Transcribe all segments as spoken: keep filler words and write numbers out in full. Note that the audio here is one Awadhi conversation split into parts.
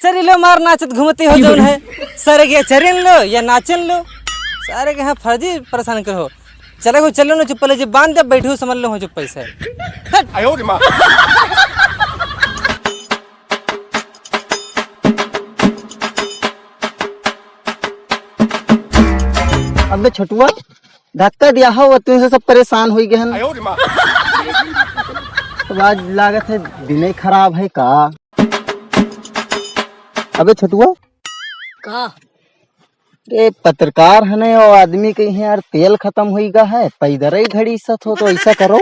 चरी लो मार नाचत घूमती हो जौन है। सारे के चरिन लो या नाचन लो। सारे के यहाँ फर्जी परेशान कर हो। चले हो चलो ना चुप्पा ले जी बांध दे बैठो समझ लो हो चुप्पा से। हट। अबे छोटुआ, धक्का दिया हो, तुमसे सब परेशान होई गए हैं। अब आज लागत है दिन ही खराब है का? अबे छोटुआ। का? अरे पत्रकार है ने, वो आदमी कही है यार, तेल खत्म होई गा है, पैदल ही घड़ी सत हो, तो ऐसा करो,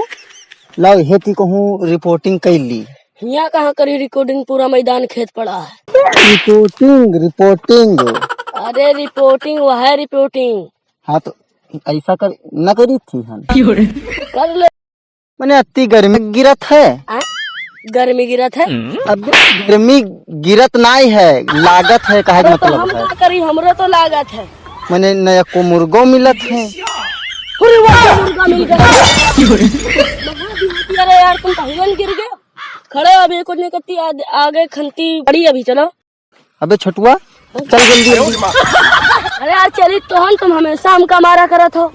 लाओ ये ती कहूँ रिपोर्टिंग कर ली। हियाँ कहाँ करी रिकॉर्डिंग, पूरा मैदान खेत पड़ा है। रिपोर्टिंग, रिपोर्टिंग। अरे रिपोर्टिंग, वह है रिपोर्टिंग। हाँ तो ऐसा कर, न करी थी हम। कर ले। मने अति गर्मी गिरत है। आ? गर्मी गिरत है? अब गर्मी गिरत नाई है, लागत है, कहे के अरे तो मतलब हम है। का करी, हमरो तो लागत है। मने नया को मुर्गो मिलत है। अरे वाह, मुर्गा मिल गया। अरे यार, तुम कहीं गिर गए। खड़े हो, अभी कुछ नहीं करती, आ-, आगे खंती पड़ी अभी, चलो। अबे छोटुआ, चल जल्दी, जल्दी। अरे यार, चली तो हम, तुम हमेशा हमका मारा करत हो।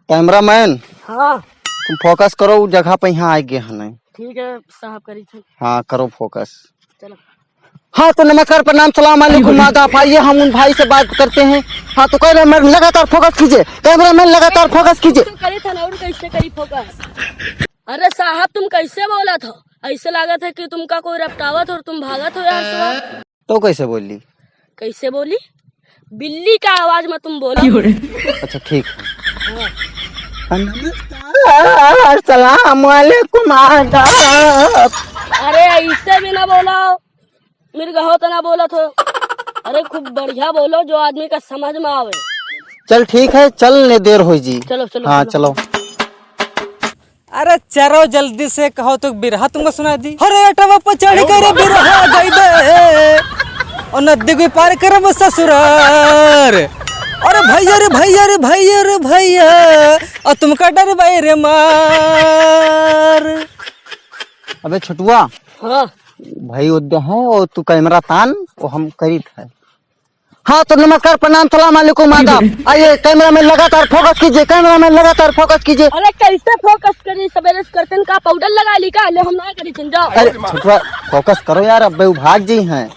कैमरामैन, हाँ। तुम फोकस करो, उ जगह पे यहाँ आए गए हैं नहीं। ठीक है साहब, करी थे। हाँ, करो फोकस। चलो। हाँ, तो नमस्कार, प्रणाम, सलाम अलैकुम, आदाब। आइए, हम उन भाई से बात करते हैं। हाँ, तो कैमरामैन लगातार फोकस कीजिए, कैमरामैन लगातार फोकस कीजिए। तो करे था ना, और कैसे करी फोकस? अरे साहब, तुम कैसे बोलत हो? ऐसे लागत है कि तुमका कोई रपटावत हो और तुम भागत हो यहाँ से। तो कैसे बोली? कैसे बोली? बिल्ली का आवाज में तुम बोलो। अच्छा, ठीक है। हाँ। नमस्कार, अस्सलाम वालेकुम, आदाब। अरे, ऐसे भी ना बोलो, मिर्गहो तो ना बोलत हो। अरे, खूब बढ़िया बोलो, जो आदमी का समझ में आवे। चल, ठीक है, चल, ने देर हो जी। चलो, चलो, हाँ, चलो। चलो। अरे चरो जल्दी से कहो तो बिरहा तुमको सुना दी। अरे अटवा पर चढ़ कर बिरहा गई बे, और नदी को पार करब ससुरार। अरे भैया रे भैया रे भैया रे भैया, और तुमका डर बाई रे मार। अबे छोटुआ। हाँ। भाई उद्या है और तू कैमरा तान, वो हम करीत है। हाँ, तो नमस्कार, प्रणाम, सलाम अलैकुम, आदाब। आइए, कैमरामैन लगातार फोकस कीजिए, कैमरामैन लगातार फोकस कीजिए। अरे, कैसे फोकस करी? सवेरे से करते हैं, का पाउडर लगा ली का? ले, हम ना करी, चल जाओ। अरे, छोटुआ, फोकस करो यार, अब वो भाग जी हैं।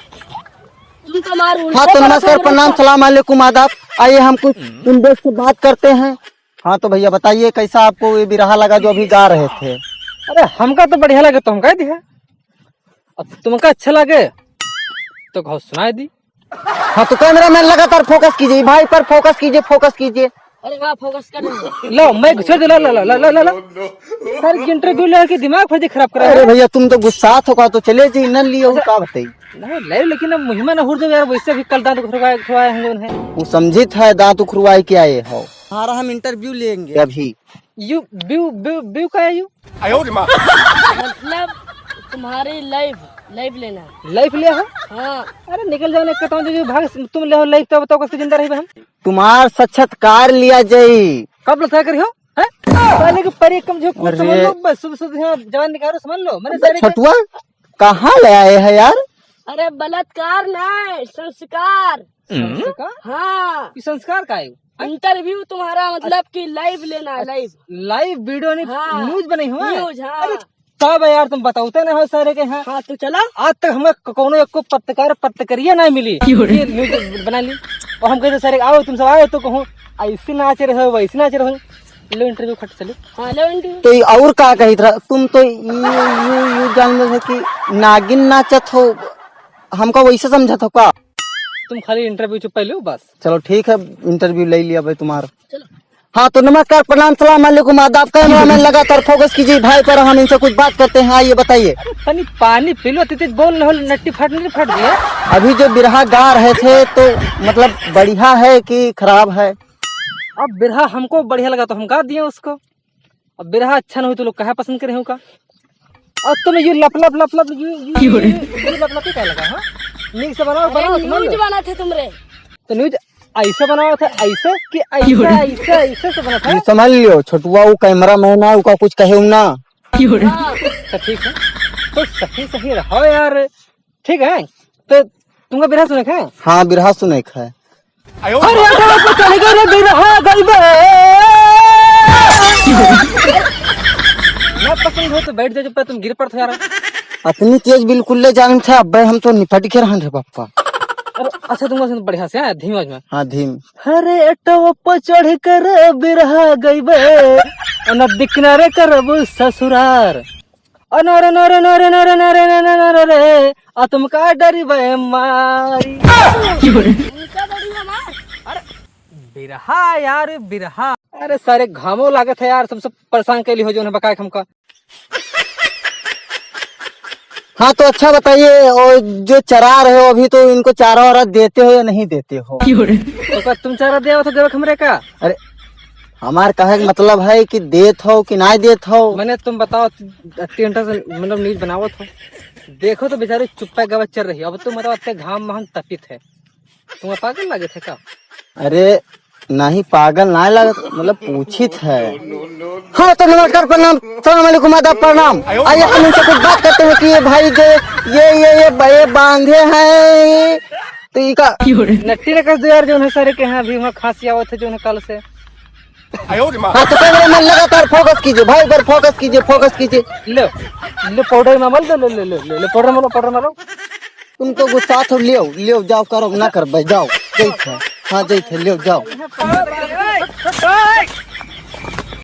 तुम तो मार उल्टे हाँ, तो पड़ते नमस्कार, हो, प्रणाम, रोज का। सलाम अलैकुम, आदाब। आइए, हम कुछ उन दोस्त से बात करते हैं। हाँ, तो भैया, बताइए, कैसा आपको ये बिरहा लगा जो अभी गा रहे थे? अरे, हमका तो बढ़िया लगे, तो हम कह दिया। अब तुमका अच्छा लगे, तो कहो, सुनाई दी। हाँ, तो कैमरामैन लगातार फोकस कीजिए, भाई पर फोकस कीजिए, फोकस कीजिए। अरे वाह, फोकस कर रहे हैं। लो, मैं घुसेड़ दे, लो, लो, लो। सर, इंटरव्यू लेके दिमाग फर्जी खराब करा अरे है। भैया, तुम तो गुस्सा हो का, तो चले जी, न लियो, अच्छा। का बताई? नहीं, ले, लेकिन अब मुहिमा ना हुर दो यार, वैसे भी कल दांत उखरवाए, उखरवाए हैं जो उन्हें। वो समझित है, दांत उखरवाए के आए हो। हमारा हम इंटरव्यू लेंगे अभी। यू, व्यू, व्यू, व्यू का है यू? मतलब तुम्हारी लाइफ, लाइफ लेना है। लाइफ ले हो? हाँ। अरे निकल जाओ ना, कहता हूँ जो भाग, तुम ले हो लाइफ, तो बताओ कैसे जिंदा रही हम? तुम्हार साक्षात्कार लिया जाई। कब बलात्कार करी हो? हैं? पहले के परी कम जो कुछ समझ अरे। लो, बस सुध सुध यहाँ जवान निकालो, समझ लो। मैंने अबे सारे के छोटुआ, कहाँ ले आए हैं यार? अरे बलात्कार ना है, संस्कार। संस्कार? हाँ। ये संस्कार का है? इंटरव्यू तुम्हारा मतलब कि लाइव लेना है, लाइव। लाइव वीडियो नहीं, हाँ। न्यूज बनाई हुआ है? न्यूज, हाँ। अरे तब यार तुम बताते ना हो सारे के, हाँ। हाँ, तो चला। आज तक हमें क-, कौनो एको पत्रकार पत्रकारिया ना मिली। क्यों रे? ये न्यूज बना ली। और हम कहते सारे आओ, तुम सब आओ तो कहूँ ऐसे नाच रहे हो, वैसे नाच रहे हो। लो इंटरव्यू खट चलो। हाँ, लो इंटरव्यू। तो ये और का कही था? तुम तो यू, यू, यू जान रहे कि नागिन नाचत हो, हमका वैसे समझत हो का? तुम खाली इंटरव्यू चुप पहले हो बस। चलो ठीक है, इंटरव्यू ले लिया भाई तुम्हारा। चलो। हाँ, तो नमस्कार, प्रणाम, सलाम अलैकुम, आदाब। कैमरामैन लगातार फोकस कीजिए भाई पर, हम इनसे कुछ बात करते हैं। आइए, बताइए। अरे, तनी पानी पी लो, तितिज बोल रहे हो, नट्टी फट नहीं फट दिए। अभी जो बिरहा गा रहे थे, तो मतलब बढ़िया है कि खराब है? अब बिरहा हमको बढ़िया लगा तो हम गा दिए उसको। अब बिरहा अच्छा न हो तो लोग काहे पसंद करे हो का? अब तुम यू लप लप लप लप यू, यू, क्यों रे? यू, यू लप लप ही काहे लगा, हाँ? नीक से बनाओ, अरे बनाओ, समझ लो। न्यूज बनाते तुम रे। तो न्यूज ऐसे बनाओ था, ऐसे कि ऐसे, क्यों रे? ऐसे, ऐसे से बना था। ये समझ लियो, छोटुआ वो कैमरामैन है, उका कुछ कहे ना। तो ठीक है, तो सही सही रहो यार। ठीक है, तो तुमका बिरहा सुने के है? हाँ, बिरहा सुने के है। अरे, अरे, अरे, चढ़ गए रे बिरहा गइबे। ना पसंद हो तो बैठ जाओ, चुप, तुम गिर पड़ते यार। अतनी तेज बिल्कुल ले जान था, अब्बे हम तो निपट के रहन रे पप्पा। अरे, अच्छा, तुम सुन बढ़िया से, हाँ, धीम आवाज में। हाँ, धीम। अरे, एटवा पर चढ़ कर बिरहा गइबे, नदी किनारे करब ससुरार। अनरे, नरे, नरे, नरे, नरे, नरे, नरे, नरे, आ तुमका डरी बे मारी। तुमका डरी बे मार? अरे, बिरहा यार, बिरहा। अरे, सारे घामो लागत है यार, सबसे परेशान कैली हो जो उन्हें बकाए हमका। हाँ, तो अच्छा बताइए, और जो चरा रहे हो अभी, तो इनको चारा वारा देते हो या नहीं देते हो? तो का तुम चारा दे आवत हो देवक हमरे का? अरे, हमार कहे के मतलब है कि देत हो कि ना देत हो? मैंने तुम बताओ, अति घंटा से मतलब न्यूज बनावत हो, देखो तो बेचारे चुप्पा गवा चल रही। अब तुम बताओ, अत्ते घाम में हम तपित है, तुम्हें पागल लगे थे का? अरे, नहीं, पागल ना लगत, मतलब पूछित है। हाँ, तो नमस्कार, प्रणाम, सलाम अलैकुम, आदाब, प्रणाम। आइए, हम इनसे कुछ बात करते हैं कि ये भाई जो ये, ये, ये, ये बांधे हैं, तो इका नट्टी ने कस दो यार, जो उन्हें सारे के हैं, अभी वहाँ खांसी आवत है, जो उन्हें कल से। हाँ, तो कैमरा मैन लगातार फोकस कीजिए भाई, इधर फोकस कीजिए, फोकस कीजिए। ले, ले पाउडर में मल, ले, ले, ले, ले, ले, ले पाउडर में लो, पाउडर में लो। तुम तो गुस्सा हो, लियो, लियो, जाओ, करो, ना कर भाई, जाओ, जैत है, हाँ, जैत है, लियो, जाओ।